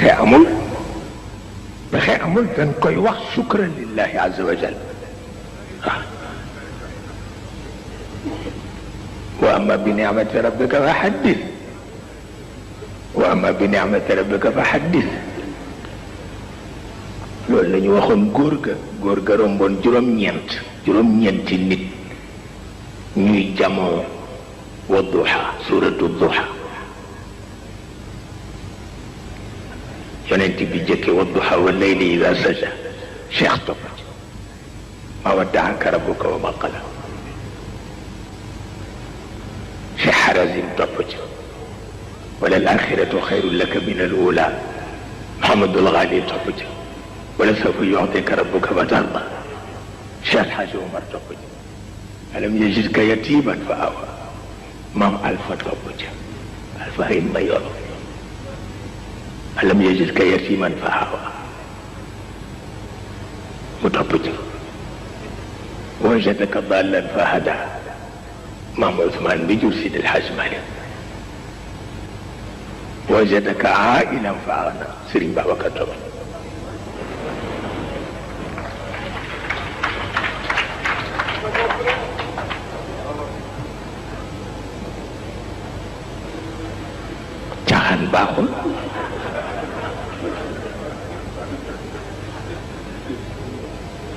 pexe amul pexe amul dañ koy wax shukran lillahi azza wa jal waaw wa amma bi ni'mati rabbika fa haddith wa amma bi ni'mati rabbika fa haddith loolu la ñu waxoon góor ga romboon juróom-ñeenti nit ñuy jamoo wa duha suratu duha yonent bi jëkke wa duha wa layli ida saja cheikh topp ci ma waddaaka rabbuka wa ma qala cheikh harazim topp ci wala al axiratu xayrun laka min al ula Muhammadul Ghali topp ci wala sawfa yu'tika rabbuka fatarda cheikh Alhaji Omar topp ci alam yajidka yatiman fa awa maam Alpha topp ci Alpha ay mayor alam yajidka yatiman fa awa mu topp ci wajadaka dallan fa hada maam Ousmane bi jur Sidi El Hadj Malick wajadaka ailan fa agna Serigne Babacar topp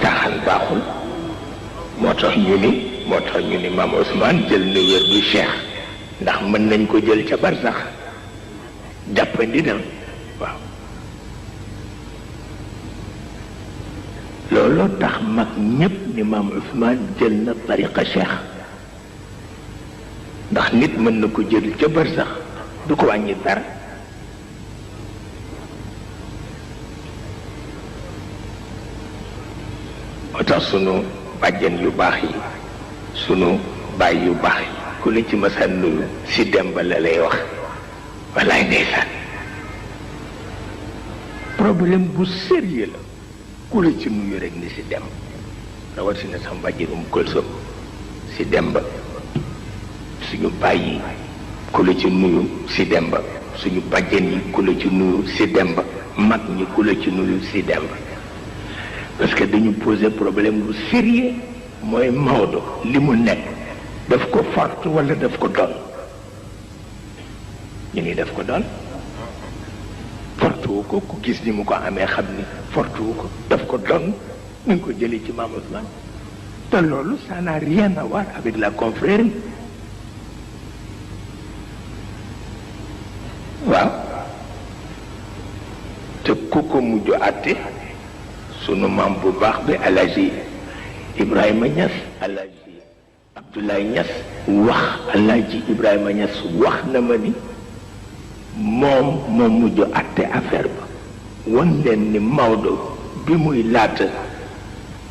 caaxaan baaxul moo tax ñu ni maam Ousmane jël na wér du cheikh ndax mën nañ ko jël ca barsax jàppandi dem waaw looloo tax mag ñépp ni maam Ousmane jël na tariqa cheikh ndax nit mën na ko jël ca barsax du ko wàññi dara moo tax sunu bàjjen yu baax yi sunu baay yu baax yi ku la ci masaan nuyu si demba la lay wax wallaay ndeysaan problème bu sérieux la ku la ci nuyu rek ni si demb rawatina sama bàjjen Kulsum si demba suñu baay yi ku la ci nuyu si demba suñu bàjjen yi ku la ci nuyu si demba mag ñi ku la ci nuyu si demba parce que dañu poser problème bu sérieux mooy Maodo li mu nekk daf ko fort wala daf ko doon ñu ni daf ko doon fortu wu ko ku gis ni mu ko amee xam ni fortu wu ko daf ko doon ñu ngi ko jëlee ci Maam Ousmane te loolu ça n'a rien à voir avec la confrérie waaw te ku ko mujj àtte sunu maam bu baax bi Alaaji Ibrahima Niass Alaaji Abdoulaye Niass wax Alaaji Ibrahima Niass wax na ma ni moom mujj àtte affaire ba wan leen ni Maodo bi muy laata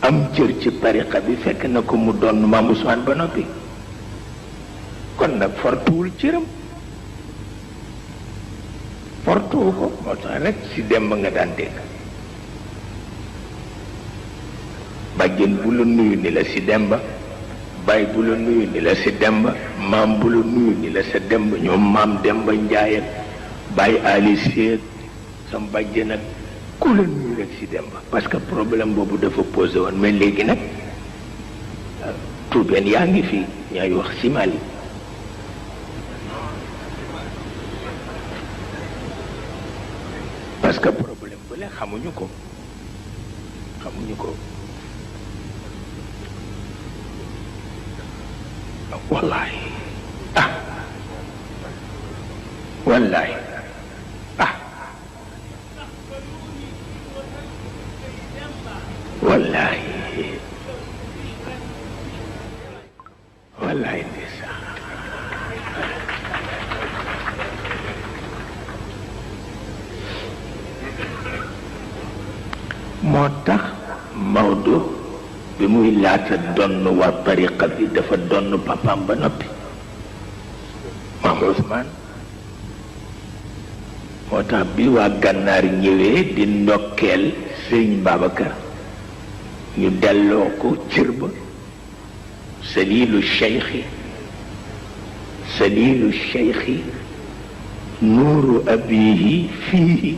am cër ci tariqa bi fekk na ko mu doon Maam Ousmane ba noppi kon nag fortuwul cëram fortuwu ko moo tax rek si demb nga daan dégg bàjjen bu la nuyu ni la si demba baay bu la nuyu ni la si demba maam bu la nuyu ni la sa demba ñoom maam demba njaay ak baay ali seet sam bàjjen ak ku la nuyu rek si demba parce que problème boobu dafa posé woon mais léegi nag tuubeen yaa ngi fii ñaay wax si Mali parce que problème bële xamuñu ko wallahi wallahi wallahi ndeysaan moo tax Maodo bi muy laata donn waa tariqa bi dafa donn papaam ba noppi Maam Ousmane moo tax bi waa gànnaar ñëwee di ndokkeel Sëriñ Babacar ñu delloo ko cër ba salilu cheikhi nuuru abihi fiihi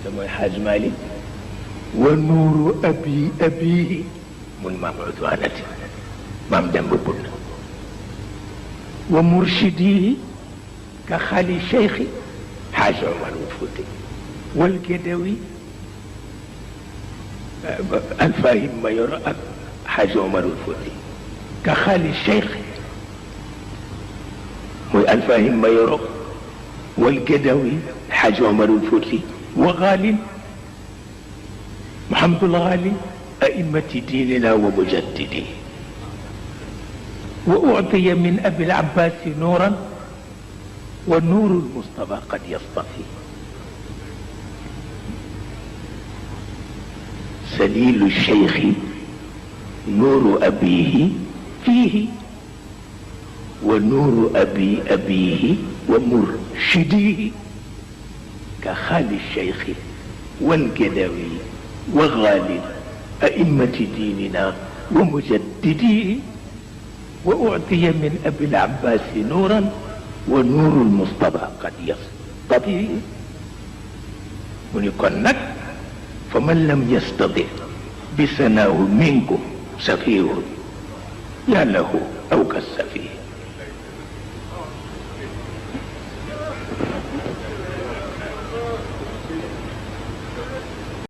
te mooy Xaaj Malik wa nuuru abihi mun maam udwanati maam Demba Bunna wa murshidi ka xali cheikhi Xaaj Omar Fuuti wal Gedawi Alfahim Mayoro ak Xaaj Omar Fuuti ka xali cheikhi muy Alfahim Mayoro wal Gedawi Xaaj Omar Fuuti wa Gaalin Muhammadul Gaali a'immati diinina wa mujaddidi wa u'tiya min abil abbaasi nuuran wa nuurul Mustafa qad yastafi saliilu cheikhi nuuru abiihi fiihi wa nuuru abiihi wa murshidihi ka xaali cheikhi wal Gedawi wa Gaalin a'immati diinina wa mujaddidi wa u'tiya min abil abbaasi nuuran wa nuurul Mustafa qad yastati mu ni kon nag fa man lam yastati bi sanaahu minkum safihun yaa lahu aw ka safih